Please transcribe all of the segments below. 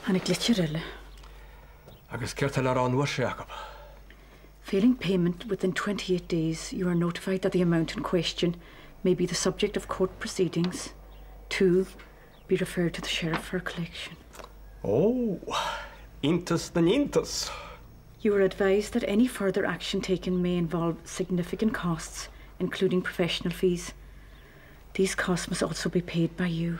Tháinig litir eile. Agus céard tá le rá an uair seo acu? Failing payment within 28 days, you are notified that the amount in question may be the subject of court proceedings. To be referred to the sheriff for collection. Ó! Iontas na n-iontas! You are advised that any further action taken may involve significant costs, including professional fees. These costs must also be paid by you.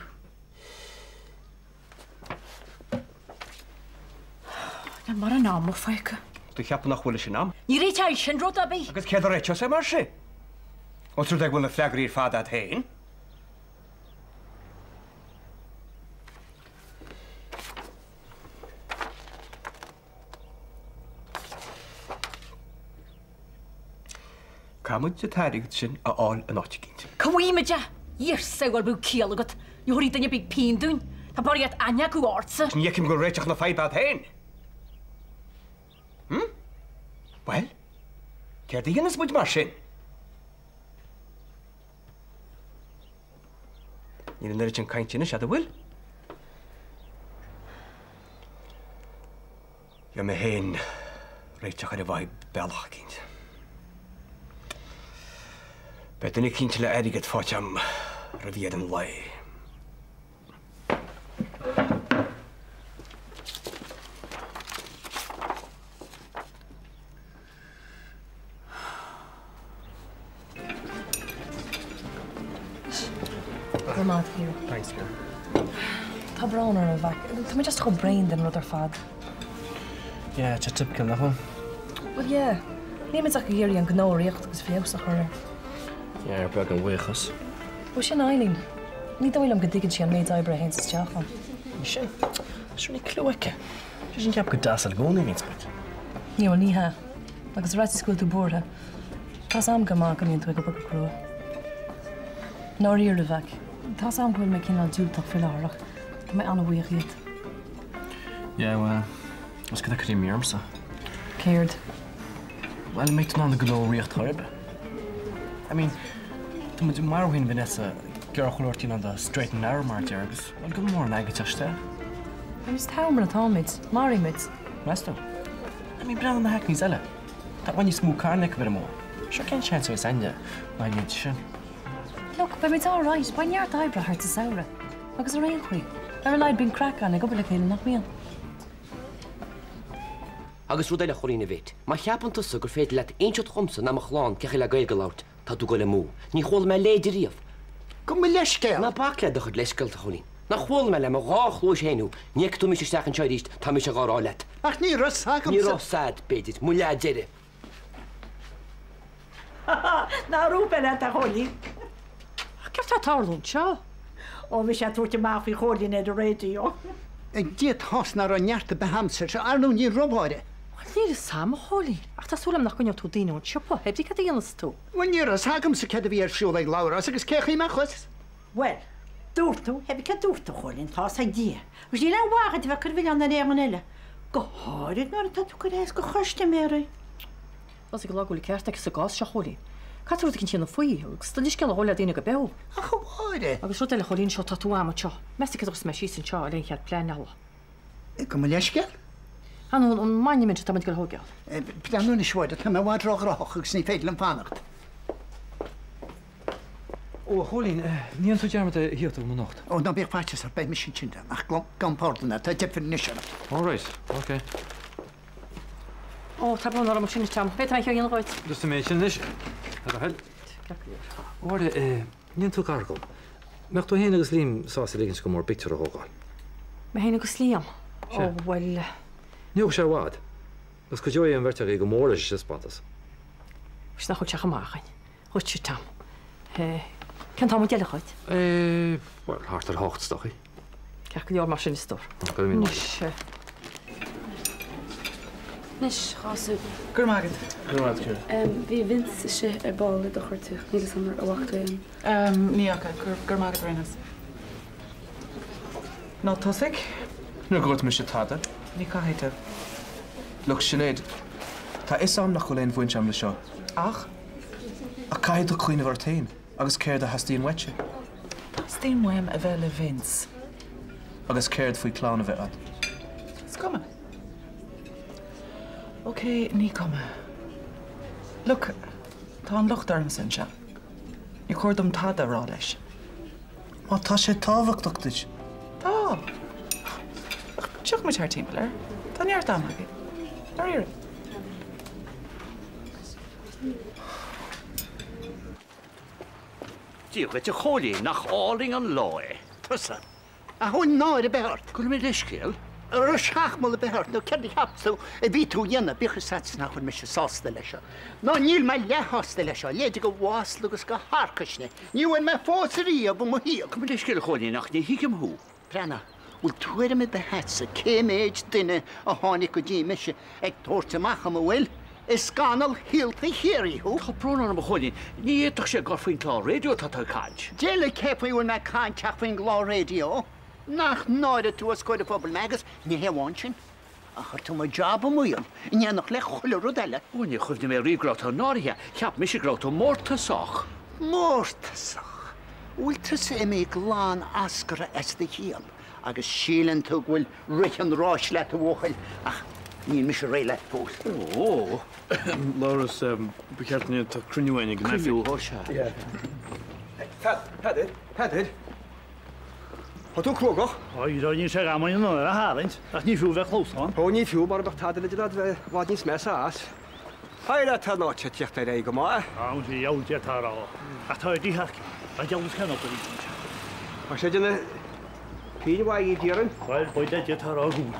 Níl mórán ama fágtha. Do cheapadh nach bhfuil sin am? Ní réiteoidh sin rud ar bith. Agus céard a réiteodh sé mar sin? Ós rud é go bhfuil na freagraí ar fad agat féin? Caithfidh muid an t-airgead sin a fháil in áit eicínt. Cá bhfaighidh muid é? Dhia ár sábháil bíodh ciall agat. Ní thabharfaidh duine ar bith pingin dúinn. Tá barraíocht aithne acu ortsa. Ní fheicim go bhfuil réiteach na faidhbe agat féin. Hm? Bhuel, céard a dhéanfas muid mar sin? Níl an oiread sin cainte anois a'd, an bhfuil? Gheobhaidh mé féin réiteach ar an bhfadhb bealach eicínt. Beidh duine eicínt le airgead faighte a'm roimh dheireadh an lae. Go raibh maith agat, Hugh. Thanks, Ciara. Tá brón orm, a mhac. Tá mé just chomh bréan den rud ar fad. Yeah, it's typical, nach bhfuil? Well, yeah. Níl muid ach ag iarraidh an gnó a ritheacht agus feabhas a chur air. Yeah, ar beag an bhuíochas. Ó, sin Eileen. Ní dóigh liom go dtuigeann sí an méid oibre a théanns isteach ann. Sin. Sure níl clue aici. Sé sin ceap go deas i gcónaí a bhíonns muid. Ní, bhuel, ní hea. Agus ar fhaitíos go bhfuil tú buartha, tá's a'm go maith go mbíonn tú ag obair go crua. I ndáiríre, a mhac, tá's a'm go bhfuil mé cineál diúltach faoi láthair ach tá mé an-bhuíoch dhíot. Yeah, well, is cad a cuireadh imní ormsa? Céard? Bhuel, an mbeidh tú in ann an gnó a ritheacht chor ar bith? I mean, tá muid marbh ó shin Vanessa, gearr chuile shórt in on the straight and narrow mar a deir agus, bhuel, gan mórán airgid ag teacht isteach. Agus tá mar atáimid, mairfidh muid. Meas tú? I mean, breathnaigh ar na Hackneys eile. Tá i bhfad níos mó carranna acu ar an mbóthar. Sure cén seans a bheas againne ná a leithéid sin? Look, beimid alright, beidh neart oibre thart sa samhradh. Agus ar aon chaoi, ar a laghad bíonn craic againn ag obair le chéile, nach mbíonn? Agus rud eile, a Chóilín a mhéit, má cheapann tusa gur féidir leat inseacht dhomsa ná mo chlann cén chaoi le Gaeilge a labhairt, tá tú ag goil amú. Ní chuala mé leide riamh. Gabh mo leithscéal! Ná bac le do chuid leithscéalta, a Chóilín. Nár chuala mé le mo dhá chluais féin thú. Ní fheicfidh tú mise isteach anseo arís, tá mise dhá rá leat. Ach ní raibh 's agamsa. Ní raibh 's a'd, b'fhéidir. Mo leath deiridh. Ná rúb eile a Chóilín. Ach céard tá ag tarlú anseo? Ó, bhí sé ag tabhairt amach faoi Chóilín ar an raidió. D'fhéadfadh nach raibh neart ar bith a'msa, ar ndóigh ní raibh, a Mháire. Bhuel, níl 'fhios a'm, a Chóilín, ach tá súil a'm nach gcoinneoidh tú daoine ón siopa, hé brí cad a dhéanfas tú? Bhuel, ní raibh 's agamsa céard a bhí ar siúl ag Labhrás agus cé chaoi a mbeadh 'fhios? Bhuel, dúirt tú, hé brí céard dúirt tú, a Chóilín, tá 'fhios ag Dia. Agus níl aon mhaith dhuit a bheith ag cur milleán ar aon dhuine eile, go háirid nuair atá tú ag cur as do chustaiméirí. Tá 'fhios ag an lá go bhfuil an ceart aici sa gcás seo, a Chóilín. Caithfidh tú rud eicínt a dhéanamh faoi, agus do leithscéal a ghabháil le daoine go beo. Ach a Mháire! Agus rud eile, a Chóilín, seo tá tú a'm anseo. Meas tú céard a chuirfeas mé síos anseo ar aon chead pleanála? Gabh mo leithscéal? An an monument atá muid ag dul a thóigeáil. Breathnú anois, a Mháire, tá mé i bhfad róghnóthach agus ní féidir liom fanacht. Ó, a Chóilín, ní dhéanfaidh tú dearmad a thíocht agam anocht. Ó, ná bíodh faitíos ort, beidh mise ansin, ach gabhaim pardún, tá deifir anois orm. All right, ok. Ó, tá brón orm ansin, a Tom. Féadfaidh mé a dhéanamh dhuit. Just mé sin anois, ar do thoil. Ceart go leor. A Mháire, ní dhéanfaidh tú gar dhom. Mbeadh tú féin agus Liam sásta ligint dhom bhur bpictiúr a thógáil? Mé féin agus Liam? Ó, bhuel. Ní thógfaidh sé i bhfad. Agus cuideoidh an bheirt agaibh go mór leis an taispeántas. Agus nach bhfuil sé chomh maith againn. Dhuit, a Tom. Cén t-am a d'fheilfeadh dhuit? Bhuel, thart ar a hocht, is dóichí. Ceart go leor mar sin, a stór. Go raibh míle maith agat. Anois. Anois, a ghasúir. Go raibh maith agat. Go raibh maith agat, Ciara. Bhí Vince istigh ar ball i do chuartú. Níl 'fhios a'm an bhfaca tú é. Ní fhaca. Go raibh maith agat ar aon nós. Ná tosaigh. Níor dhúirt mise tada. Ní caithfidh tú. Look, Sinéad, tá 'fhios a'm nach bhfuil aon bhaint a'm le seo. Ach? Ach caithfidh tú cuimhneamh ort féin agus céard a theastaíonn uaitse. Teastaíonn uaim a bheith le Vince. Agus céard faoi clann a bheith a'd? cuma. Ok, ní cuma. Look, tá an locht ormsa anseo. Ní chóir dom tada a rá leis. Má tá sé tábhachtach duit. Tá. Ach tiocfaidh muid thar timpeall air. Tá neart ama againn. Dáiríre. Dia dhuit a Chóilín, nach álainn an lá é. Tusa. An bhfuil náire ar bith ort? Gabh mo leithscéal. An raibh seachmall ar bith ort nó céard a cheap tú a bhí tú a dhéanamh, bíodh fhios agat nach bhfuil mise sásta leis seo. Ná níl mé leathshásta leis seo, leithéid de mhasla agus de tharcaisne. Ní bhfuair mé fós ariamh i mo shaol. Gabh mo leithscéal a Chóilín ach ní thuigim thú. Breathnaigh, bhfuil tuairim ar bith agatsa cé méid duine a tháinig go dtí mise ag tabhairt amach dhom an bhfuil? Is scannal shaolta Chiarraí thú. Tá brón orm a Chóilín, ní fhéadfadh sé gur faoin gclár raidió atá tú ag caint. Deile cé faoi a bhfuil mé ag caint ach faoin gclár raidió. Nach náire tú os comhair an phobail mé agus ní hé amháin sin, ach chuir tú mo job i mbaol, in éineacht le chuile rud eile. Ó, níor chuimhnigh mé riamh go raibh tú náirithe. Cheap mise go raibh tú mórtasach. Mórtasach? Bhfuil tusa imithe glan ascartha as do chiall agus síleann tú go bhfuil rith an ráis leat a bhuachaill ach níl mise réidh leat fós. Ó! Labhrás, ba cheart inniu, tá cruinniú againn ag an oifig. Cruinniú, ó sea. Peadar, Peadar, tá tú cruógach. Ó, níl sé agam an uair a tharraingt, ach ní fiú bheith clamhsán. Ó, ní fiú, mara mbeadh tada le déanamh bheith i bhfad níos measa as. Éire, tá an áit ag tíocht ar aghaidh go maith. Tá an diabhal de atá a rá, ach tá ar dícheall an diabhal is céanna obair a dhéanamh anseo. Tá sé ag déanamh pínn mhaith dhíot, déarfainn. Bhuel, beidh le Dia atá a rá go bhfuil.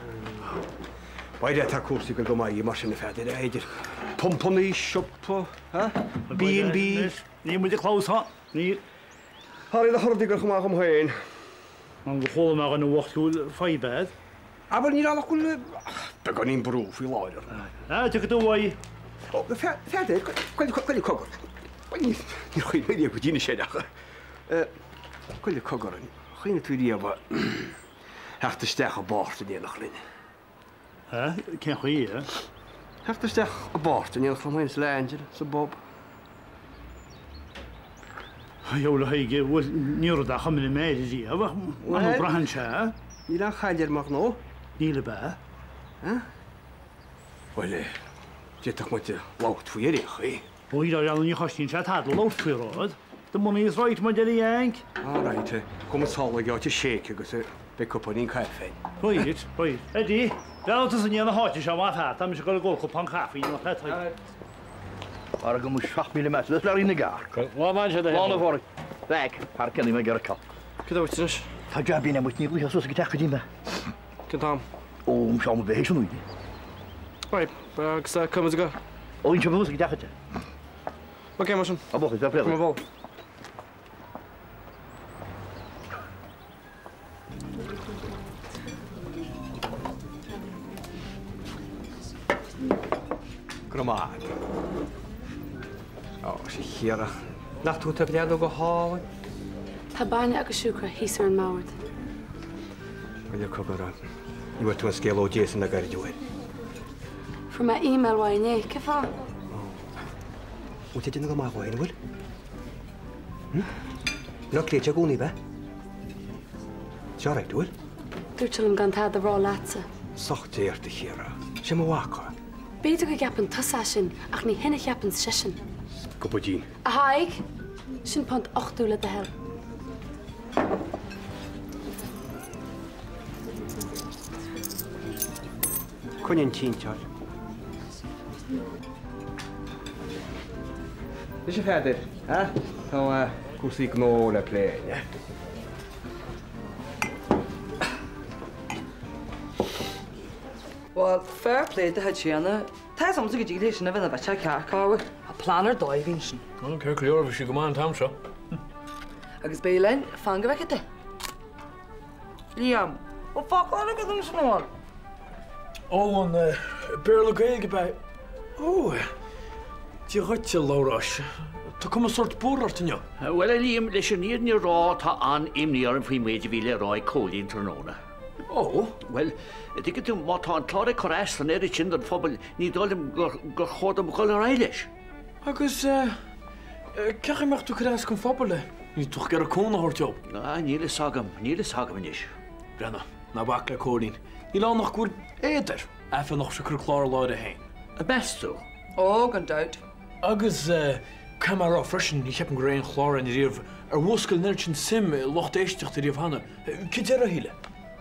Éire, tá cúrsaí ag dul go maith mar sin a Pheadair, idir pumpannaí, siopa, B and B. Níl muid ag clamhsán, níl. Tharla na rudaí ag dul chomh maith dhom féin. An gur chuala mé dhuine bhocht go bhfuil fadhb agat? Abair, níl ann ach go bhfuil beagáinín brú faoi láthair orm. Ah, tiocfaidh tú uaidh. Ó, Pheadair, coinnigh cogar. Níor chuimhnigh mé riamh go dtí anois air ach coinnigh cogar. An chuimhnigh tú riamh theacht isteach i bpáirt in éineacht linn? Hä? Cén chaoi, eh? Theacht isteach i bpáirt in éineacht liom féin is le Angela sa bpub. Gheall a Thaidhg, bhuel, ní rud a chum i m'aer riamh, ach an mbraitheann sé? Níl aon chaill ar mo ghnó. Níl ab ea? Hä? Bhuel, d'fhéadfadh muid labhairt faoi ar aon chaoi. Ó, ní chosnaíonn sé tada labhairt faoi rud. The money is right, mar a deir an Yank. All right, gabhfaidh muid sall ag áit a shake agus beidh cupáinín caife againn. Right, right. Eddie, breathnaigh tusa i ndiaidh na háite seo, más ea, tá mise ag dul ag ól cupán caife, nach é Tadhg? Ara go mbeidh 7,000 meas le learaí na gcearc. Lá maith sé do Lá na bhforaí. Bheadh, thar cionn mé ag Cad é dhuit anois? Tá jab in amuigh ní ghlaofa suas ag teach go dtí mé. Cén t-am? Ó, seo mo bheith sin uaidh. Right, agus cá muid ag dul? Ó, inse suas ag teach duit. Ok, mar sin. Tá buachaill, tá Come on. Go raibh maith agat. Ó, sea, a Chiara. Nach tú atá ag breathnú go hálainn? Tá bainne agus siúcra thíos ar an mbord. Bhuel, cogar, ní bhfuair tú an scéal ó Jason le gairid uair. Fuair mé email uaidh inné, cén fáth? Bhfuil tú ag déanamh go maith dhó, an bhfuil? Hm? Nach léite i gcónaí, ab ea? Seo right, bhfuil? Dúirt sé liom gan tada a rá leatsa. Socht Dé ort, a Chiara. Sé mo mhac é. B'fhéidir go gceapann tusa é sin, ach ní hin a cheapann seisean. Go bidín. A Thaidhg! Sin punt 80 le do thoil. Coinnigh an tinteán. Anois a Pheadair, tá cúrsaí gnó le plé againn. Bhuel, fair play do Chaitríona. Tá fhios agamsa go dtig léi sin a bheith ina bitch ceart cabhair. Tá plean ar dóigh a bhí ansin. Bhuel, ceart go leor, bhí sí go maith an t-am seo. Agus beidh linn, fan go bhfeicfidh tú. Liam, bhfuil foclóir agat ansin an bhfuil? Ó, an Béarla Gaeilge ab ea? Ó, Dia dhuit, a Labhráis. Tá cuma sórt buartha ort inniu. Bhuel, a Liam, leis an fhírinne a rá, tá an-imní orm faoin méid a bhí le rá ag Cóilín tráthnóna. Ó? Bhuel, a dtuigeann tú, má tá an clár ag cur as an oiread sin don phobal, ní dóigh liom gur chóir dom dhul ar aghaidh leis. Agus cén chaoi a mbeadh tú ag cur as don phobal? Níl tú ach ag iarraidh cúnamh a thabhairt dóibh. Ah, níl fhios agam, níl fhios agam anois. Breathnaigh, ná bac le Cóilín. Níl ann ach go bhfuil éad air, aiféala nach bhfuil sé ag cur an clár i láthair é féin. An meas tú? Ó, gan dabht. Agus caithfidh mé a rá freisin, ní cheapaim go raibh aon chlár againn riamh ar mhúscail an oiread sin suim i lucht éisteachta riamh cheana. Cad déarfá, a Shíle?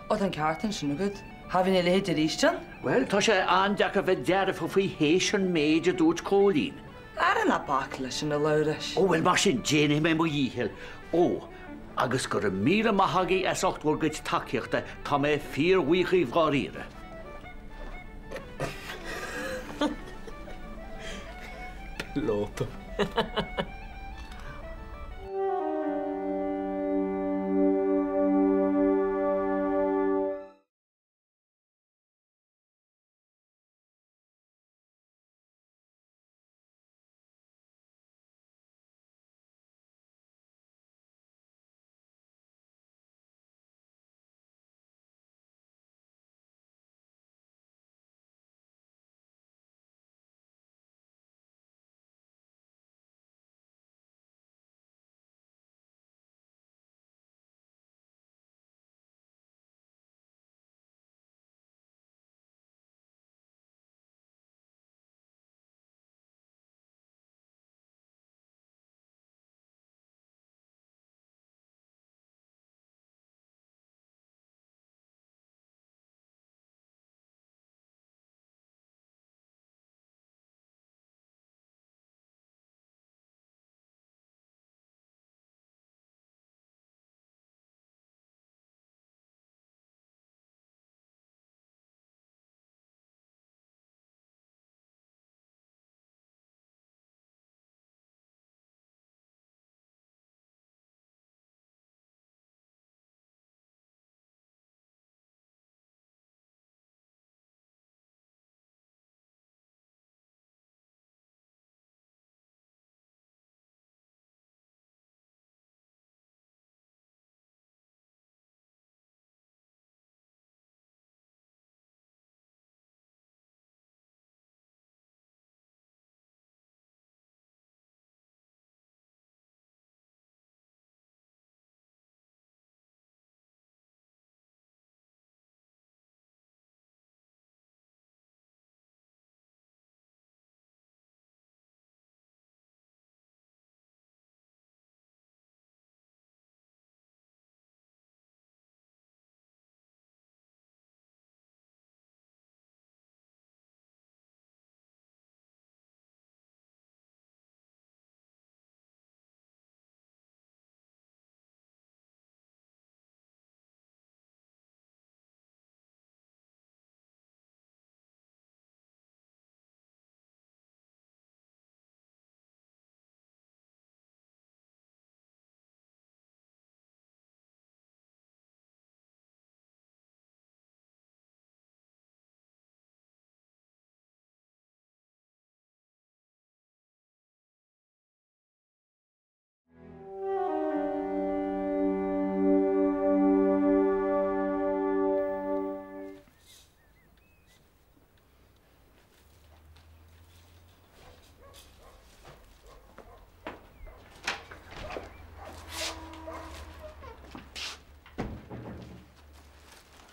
Ó, tá an ceart ansin agat. Cha bhíonn a leithéid arís ann. Bhuel, tá sé an-deacair bheith dearfa faoi théis an méid a dúirt Cóilín. Ara ná bac leis sin, a Labhráis. Ó, bhuel, mar sin, déanfaidh mé mo dhícheall. Ó, agus go raibh míle maith agaibh as ucht bhur gcuid tacaíochta, tá mé fíorbhuíoch dhíbh dháiríre. Píolóta.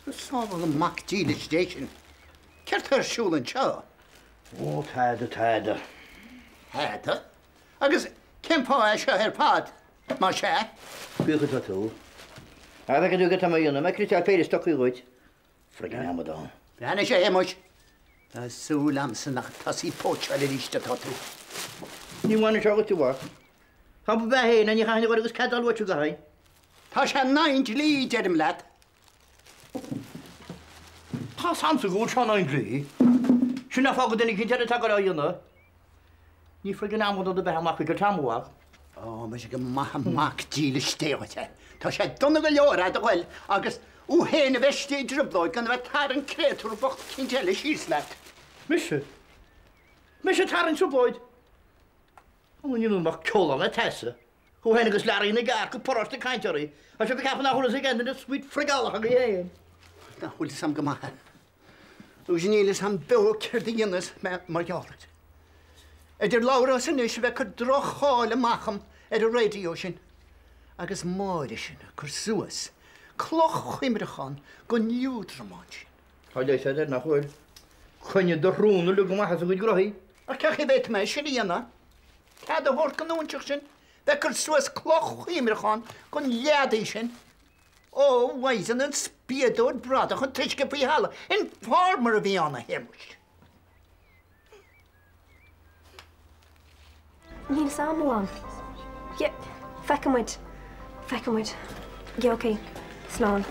Go sábhála an mac dílis Dé sin. Céard tá ar siúl anseo? Ó, tada, tada. Tada? Agus cén fáth é seo ar fad, más ea? Caoch atá tú. Cá bhfeiceann tú cad tá mé a dhéanamh? Mé ag criotáil péire stocaí dhuit. Friggin amadán. Breathnaigh a Shéamuis. Tá súil a'msa nach ag tosaí póitseáil arís atá tú. Ní bhaineann seo dhuit, a mhac. Tá mo bheatha féin, ní chaithfinn a dhul agus cead a fháil uait go gcaithfinn. Tá sé in aghaidh an dlí, deirim leat. Tá 's a'msa go bhfuil sé in aghaidh an dlí. Sin an fáth go duine eicínt eile atá ag dul á dhéanamh. Ní friggin amadán do bheatha amach go Tom, a mhac. Ó, muise go maith an mac dílis Dé dhuit é. Tá sé dona go leor a'd a ghoil agus thú féin a bheith istigh i dtrioblóid gan a bheith ag tarraingt créatúr bocht eicínt eile síos leat. Mise? Mise ag tarraingt trioblóid? An bhfuil an mac ceolán le Tessa? Thú féin agus Learaí na gCearc ag paráiste ag caint oraibh. Tá sibh ag ceapadh nach bhfuil fhios ag aon duine sweet frigeálach agaibh féin. Nach bhfuil fhios a'm go maith é. Agus níl fhios a'm beo céard a dhéanfas mé mar gheall air. Idir Labhrás anois a bheith ag cur droch-cháil amach dhom ar an raidió sin agus Máire sin ag cur suas cloch chuimhreacháin don liúdramán sin. Tá leigheas air, nach bhfuil? Coinnigh do thriún uilig amach as a gcuid gnoithí. Ach cén chaoi a bhféadfaidh mé é sin a dhéanamh? Cead a thabhairt don óinseach sin bheith ag cur suas cloch chuimhneacháin don leadaí sin? Ó, a mhaighdean, an spiadóir bradach an t-uisce faoi thalamh, informer a bhí ann, a Shéamuis. Níl fhios a'm, a Mham. Yeah, feicfidh muid. Feicfidh muid. Yeah, ok. Slán.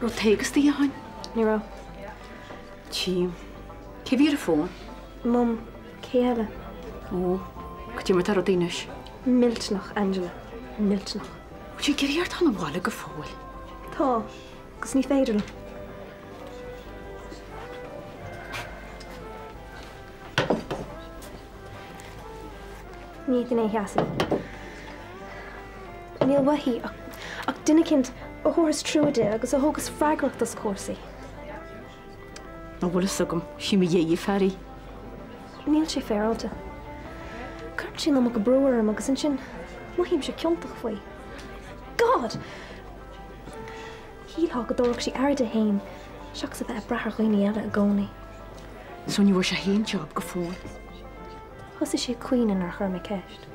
Raibh tae agus a sheáin? Ní raibh. Tchím. Cé bhí ar an bhfón? Mum, cé eile? Ó, cad é mar atá rudaí anois? Millteanach, Angela. Millteanach. Bhfuil sí ag iarraidh ort dul abhaile go fóill? Tá, agus ní féidir liom. Ní duine é a sheasfaidh. Níl uaithi ach duine eicínt a thabharfas trua di agus a thógfas freagracht as cúrsaí. An bhfuil fhios agam, sí mo dhéidh fear í. Níl sé féaráilte. Cuireann sí an iomarca brú orm agus ansin mothaímse ciontach faoi. God! Shílfeá go dtabharfadh sí aire di féin seachas a bheith ag brath ar dhaoine eile i gcónaí. So ní bhfuair sé féin job go fóill. Thosaigh sí ag caoineadh nuair a chuir mé ceist.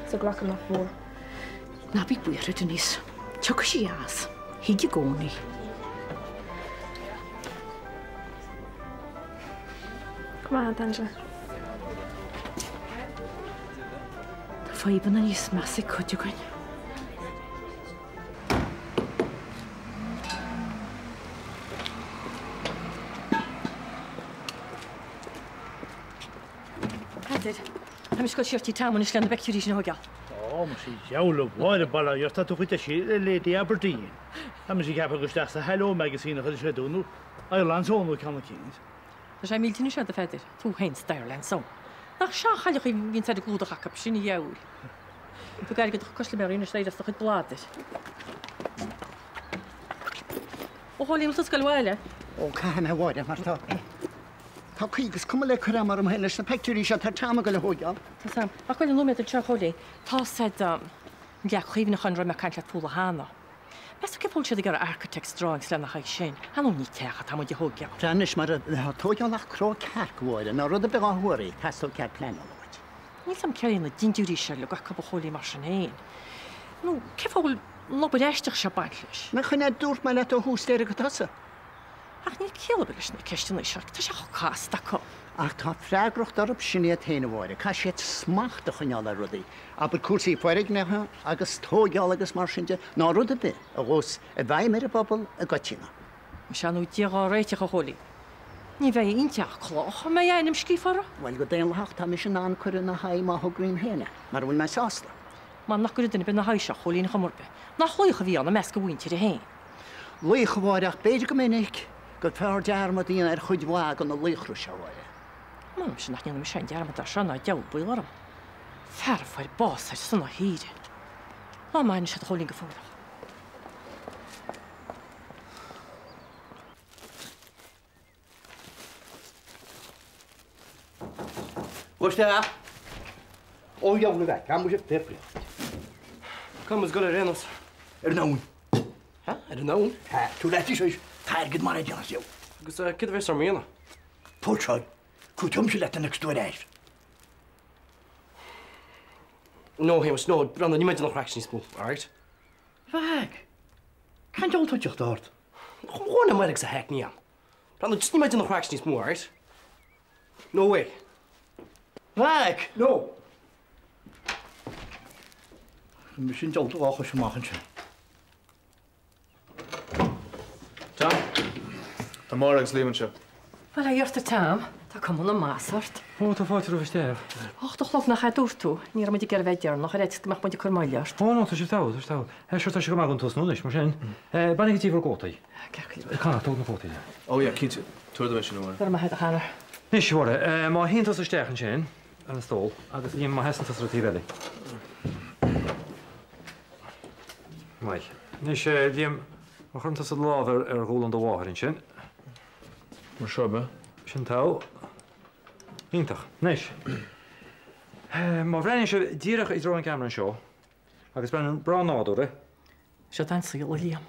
So glacaim nach bhfuair. Ná bí buartha, Denise. Tiocfaidh sí as. Thig i gcónaí. Go maith, Angela. Tá fadhbanna níos measa ag cuid againn. Peadar, tá mise ag dul siar tí Tom anois le na pictiúirí sin a thógáil. Ó, muise, diabhal a Mháire bail ó Dhia ort, tá tú chomh deisithe le Lady Aberdeen. Tá mise ag ceapadh gur isteach sa Hello Magazine a chuirfidh sé thú, nó Ireland's Own nó ceann eicínt. Tá sé millteanach a Pheadair, tú féin 's Ireland's Own. Nach seanchailleacha a bhíonns ar an gclúdach acu, sin a dheabhail. Tóg airgead do chustaiméirí anois éirigh as do chuid bladair. Ó Chóilín, bhfuil tú ag goil abhaile? Ó, caithfidh mé a Mháire, mar tá, tá caoi agus cuma le cur ama orm féin leis na peictiúirí seo atá Tom ag goil a thóigeáil. Tá Sam. Ach coinnigh nóiméad anseo, a Chóilín. Tá said, an leac chuimhneacháin a raibh mé ag caint leat fúthu cheana. Meas tú cén fáth a bhfuil siad ag iarraidh architect's drawings lena haghaidh sin? Ar ndóigh ní teach atá muid a thóigeáil. Breathnaigh anois mar atá tóigeáil ach cró cearc, a Mháire, ná rud ar bith dhá thuar í, theastódh cead pleanála uait. Níl 's a'm céard iad na dintiúirí seo uilig acu a Chóilín mar sin fhéin. Nó cén fáth a bhfuil an obair aisteach seo ag baint leis? Nach in é a dúirt mé leat ó thús deireadh go tusa? Ach níl ciall ar bith leis na ceisteanna seo, tá sé chomh casta acu. Ach tá freagracht orthu sin iad féin, a Mháire. Caithfidh siad smacht a choinneáil ar rudaí, abair cúrsaí foirgneacha agus tóigeála agus mar sin de, ná rud ar bith a ghabhfas i bhfeidhm ar an bpobal i gcoitinne. Sea, nó Dia dhá réiteach, a Chóilín. Ní bheidh inti ach cloch a mbeidh ainm scríofa uirthi. Bhuel, go daonlathach, tá mise in ann cur ina haghaidh má thograím féin é, mara bhfuil mé sásta. M'anam nach gcuirfidh duine ar bith ina haghaidh seo, a Chóilín, ar chuma ar bith. Nach laoch a bhí ann i measc a mhuintire féin. Laoch, a Mháire, ach b'fhéidir go minic gur fearr dearmad a dhéanamh ar chuid mhaith de na laochra seo, a Mháire. M'anamsa nach ndéanfaidh mise aon dearmad air seo ná diabhal baol orm. Fear a fuair bás ar son a thíre. Lá maith anois a Chóilín go fóilleach. Gabh isteach. Ó dheabhail a bheith, gan muise féach faoi. Cá bhfuil muid ag dul ar aon nós? Ar an abhainn. Ha? Ar an abhainn? Ha, tú leat is tá airgead mar a déanamh fiú. Agus céard a bheas orm a dhéanamh? Póitseáil. Cúiteoidh mise leat an tú ar ais. No, Shéamus, no, breathnaigh, níl mé ag déanamh craic níos mó, alright? Bheadh. Cén diabhal atá ag teacht ort? Chomh maith agus a thaitníonn. Breathnaigh, just níl mé ag déanamh craic níos mó, alright? No way. Bheadh! No! Mise an diabhal dhá chois amach ansin. Tom? Tá Máire agus Liam anseo. Bail ó Dhia ort a Tom, tá cuma na masa ort. Ó, tá fáilte romhaibh isteach. Och, a chlog nach ea a dúirt tú. Ní raibh muid ag iarraidh bheith deireanach ar fhaitíos go mbeadh muid ag cur moille ort. Ó, no, tá sibh togha, tá sibh togha. Sure, tá sé go maith againn tosnú anois, mar sin. Bainigí díobh bhur gcótaí. Conor, tóg na cótaí. Ó, yeah, cinnte. Tabhair dom é sin, a Mháire. Go raibh maith agat, a Chonor. Anois, a Mháire, má shuíonn tusa isteach ansin ar an stól, agus Liam, má sheasann tusa ar an taobh eile. Maith. Anois, Liam, má chuireann tusa do lámh ar ghualainn do mháthar ansin. Mar seo, ab ea? Sin togha. Iontach. Anois, má bhreathnaíonn sibh díreach i dtreo an cheamara anseo, agus breathnú breá nádúrtha. Seo an saol, a Liam.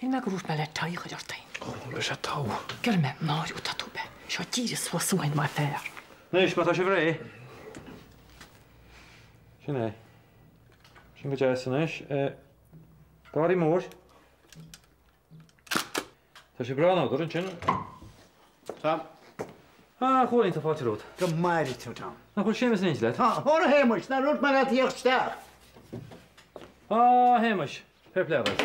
Shíl mé gur dhúirt mé leat tie a chur ort fhéin. Ó, beidh sé togha. Ghearr mé náire tá tú be. Seo díreach suas uainn mar fear. Anois, má tá sibh réidh. Sin é. Sin go deas anois. Gáirí mór. Tá sé breá nádúr ansin. Tá. Ah, a Chóilín, tá fáilte romhat. Go maire tú, Tom. Nach bhfuil Séamus in éindí leat? Tá. Óra Shéamuis, nár dhúirt mé leat a thíocht isteach? Ah, a Shéamuis, fair play dhuit.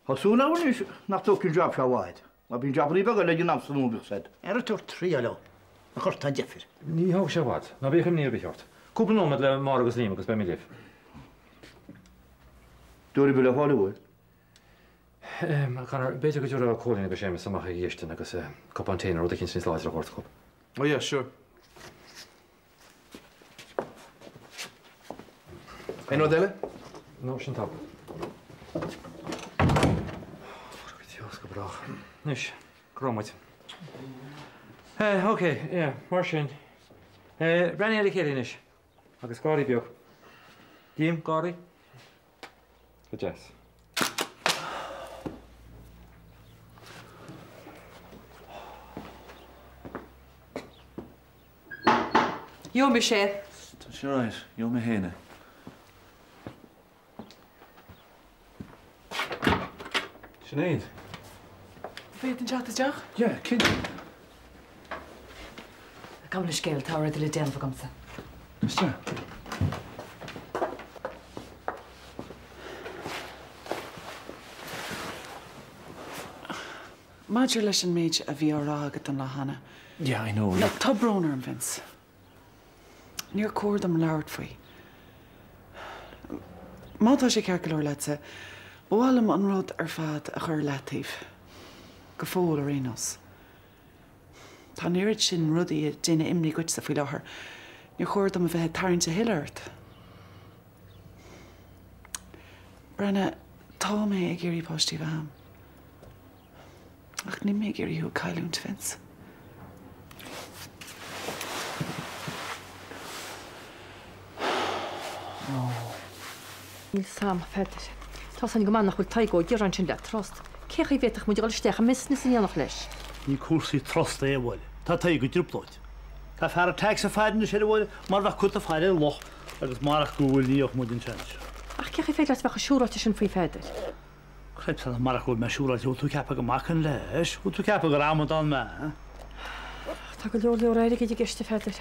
Tá súil agam anois nach dtógfaidh an jab seo i bhfad, mar bíonn jabannaí beaga eile ag an am san bhíodh said. Ar an tabhairt triail dó, a chortán deifir. Ní thógfaidh sé i bhfad. Ná bíodh imní ar bith ort. Cúpla nóiméad le Máire agus Liam agus beimid libh. Dúirt Bill le fáil uaidh. A Conor, b'fhéidir go dtabharfá Cóilín agus Séamus amach ag an gcistin agus cupán tae nó rud eicínt níos láidre a thabhairt dhóibh. Oh yeah, sure. Aon rud eile? No, sin togha. Go go brách. Anois, go raibh muid. Ok, yeah, mar sin. Breathnaigh ar a chéile anois. Agus gáirí beag. Liam, gáirí? Go deas. Gheobhaidh mise é. Tá sé right, gheobhaidh mé féin é. Sinéad. Bhféadfainn teacht isteach? Yeah, cinnte. Gabh mo leithscéal, tá rud le déanamh agamsa. Isteach. Maidir leis an méid a bhí á rá agat an lá cheana. Yeah, I know. Look, tá brón orm, Vince. Níor chóir dom labhairt faoi. Má tá sé ceart go leor leatsa, ba mhaith liom an rud ar fad a chur ar leataobh. Go fóill, ar aon nós. Tá an oiread sin rudaí ag déanamh imní dhuitse faoi láthair, níor chóir dom a bheith ag tarraingt a thuilleadh ort. Breathnaigh, tá mé ag iarraidh páistí a bheith a'm. Ach níl mé ag iarraidh thú a chailliúint, Vince. Níl 'fhios a'm, a Pheadair. Tá's a'inn go maith nach bhfuil Tadhg Ó Direáin sin le trust. Cé chaoi bhféadfadh muid a dhul isteach i mbusiness in éineacht leis? Ní cúrsaí trusta é, a Mháire. Tá Tadhg i dtrioblóid. Tá fear an tax ag faire anois air, a Mháire, mar bheadh cut ag faire ar luch agus marach go bhfuil ní gheobhadh muid an seans seo. Ach cé chaoi féidir leat a bheith chomh siúráilte sin faoi, Pheadair? Creidfeá marach go bhfuil mé siúráilte, bhfuil tú ag ceapadh go mbacainn leis? Bhfuil tú ag ceapadh gur amadán mé? Tá go leor leor airgid i gceist, a Pheadair.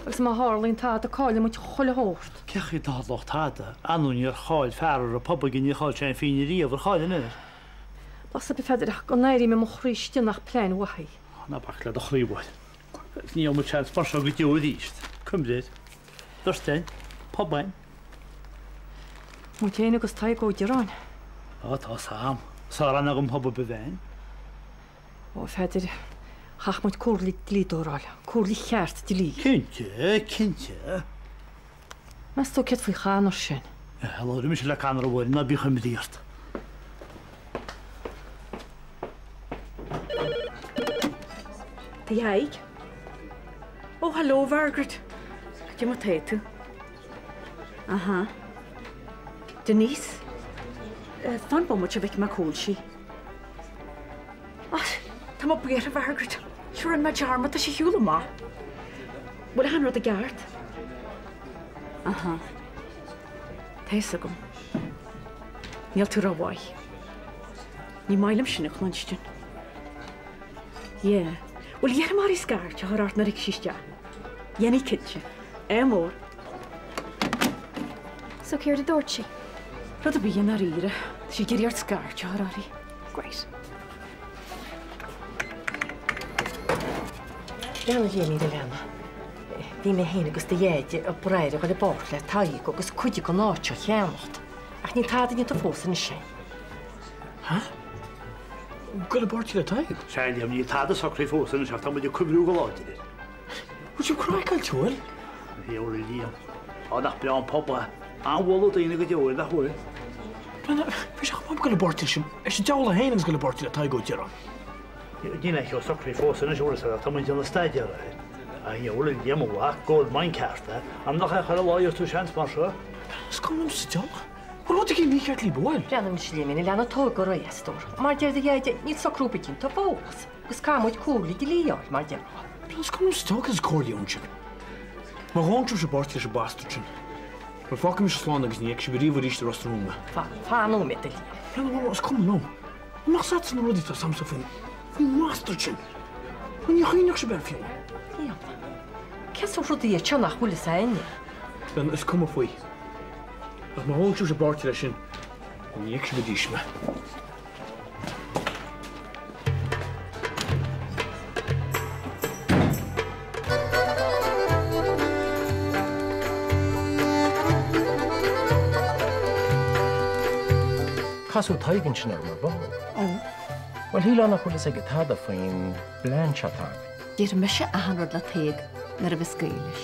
Agus má tharlaíonn tada, caillfidh muid chuile shórt. Cé chaoi dtarlódh tada? Anú níor chaill fear a raibh pub aige, níor chaill sé aon phingin riamh, ar chaill anois? Tá 'fhios a'm, a Pheadair, ach go n-airím i mo chroí istigh nach plean mhaith í. Ná bac le do chroí, a Mháire. Ní gheobhaidh muid seans mar seo go deo arís. Cuimhnigh air. Beirt againn. Pub againn. Muid féin agus Tadhg Ó Direáin. Á, tá 'fhios a'm. Sár-aithne agam pub ar bith féin. Ó, a Pheadair, chaithfeadh muid comhairle dlíodóra a fháil. Comhairle cheart dlí. Cinnte, cinnte. Meas tú céard faoi Chonor sin? Labhróidh mise le Conor a Mháire, ná bíodh imní ort. A Thaidhg. Ó, hello, Mhargaret. Cad é mar tá tú? Aha. Denise? Fan bomaite a bhfeicfidh mé cá bhfuil sí. Ach, tá mé buartha, Mhargaret. Sure, rinne mé dearmad, tá sí ar shiúl amach. Bhfuil achan rud i gceart? Aha. Tá fhios agam. Níl tú rómhaith. Ní maith liom sin a chluinstin. Yeah. Bhuel, iarrfaidh mé uirthi scairt a chur ort nuair a thiocfaidh sí isteach. Dhéanfaidh cinnte. Ádh mór. So céard a dúirt sí? Rud ar bith i ndáiríre. Tá sí ag iarraidh ort scairt a chur uirthi. Great. Beannacht Dé a leana. Bhí mé féin agus do dheaide ag brath ar a dhul i bpáirt le Tadhg agus cuid den áit seo a cheannacht. Ach níl tada déanta fós anois. Ha? Dul i bpáirt le Tadhg? Sea, Liam, níl tada socraithe fós anois ach tá muid ag cuibhriú go láidir air. Bhfuil sibh craiceáilte, bhfuil? A Thiarna Liam, á nach breá an pub é. An-mholadh daoine go deo air, nach bhfuil? Bhí sé chomh maith dul i bpáirt leis an diabhal é féin agus dul i bpáirt le Tadhg Ó Direáin. Níl aon cheo socraithe fós anois, bhfuil a fhios agat, tá muid ag déanamh staidéar air. A dhiabhail, a Liam, a mhac, gold mine ceart é. An nach é chuile lá a gheobhas tú seans mar seo? Is cuma liom sa diabhal. Bhuel, rud éigin mícheart libh, an bhfuil? Breathnaigh anois, a Liamín, leanfaidh Tadhg ar aghaidh, a stór. Mar deir do Dheaide, níl socrú ar bith déanta fós, agus caithfidh muid comhairle dlí a fháil, mar déarfá. Bhuel, is cuma liomsa Tadhg agus comhairle ón sibh. Má ghabhann sibhse i bpáirt leis an bastard sin, bhuel, fágfaidh mise slán agus ní fheicfidh sibh ariamh arís i Ros na Rún mé. Fan, fan nóiméad, a Liam. Breathnaigh, is cuma liom. An mbeadh 's agatsa na rudaí atá 's agamsa faoin, faoin mbastard sin? Bhuel, ní chuimhneodh sibh air fiú. Liam, cén sórt rudaí iad seo nach bhfuil 'fhios a'inne? Bhuel, is cuma faoi. Ach má ghabhann sibhse i bpáirt leis sin, ní fheicfidh sibh arís mé. Casadh Tadhg ansin orm ar ball. Bhuel, shílfeá nach bhfuil fhios aige tada faoin bplean seo atá againn. Déarfaidh mise achan rud le Tadhg nuair a bheas gaoth leis.